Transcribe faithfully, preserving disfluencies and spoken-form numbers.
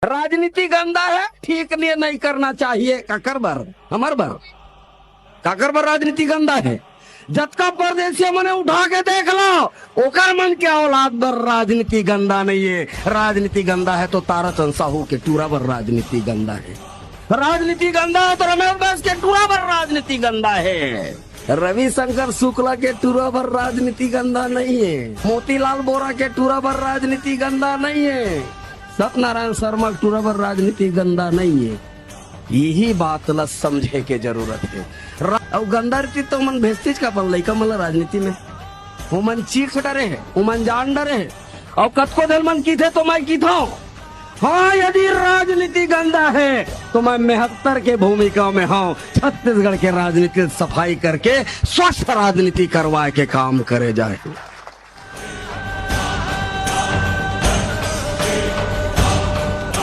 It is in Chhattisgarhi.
राजनीति गंदा हे, ठीक नहीं, नहीं करना चाहिए। काकर बर? हमर बर। काकर बर राजनीति गंदा हे? जतका परदेसिया मने उठा के देख लो, ओकर मन के औलाद बर राजनीति गंदा नहीं हे। राजनीति गंदा हे तो ताराचंद साहू के टूरा बर राजनीति गंदा हे। राजनीति गंदा हे तो रमेश बैस के टूरा बर राजनीति गंदा हे। रविशंकर शुक्ला के टूरा बर राजनीति गंदा नहीं हे। मोतीलाल बोरा के टूरा बर राजनीति गंदा नहीं हे। सत्यनारायण शर्मा के टूरा बर राजनीति गंदा नहीं हे। यही बात ला समझे के जरूरत हे। रा-, अउ गंदा रीति तो मन भेजतीच का अपन लइका मन ला राजनीति में। ओमन चीख डरे हे, ओमन जान डरे हे। अउ कतको झन मन किथे तो मैं किथों, हाँ, यदि राजनीति गंदा हे तो मैं मेहत्तर के भूमिका में हूँ। छत्तीसगढ़ के राजनीति सफाई करके स्वच्छ राजनीति करवाए के काम करे जाए।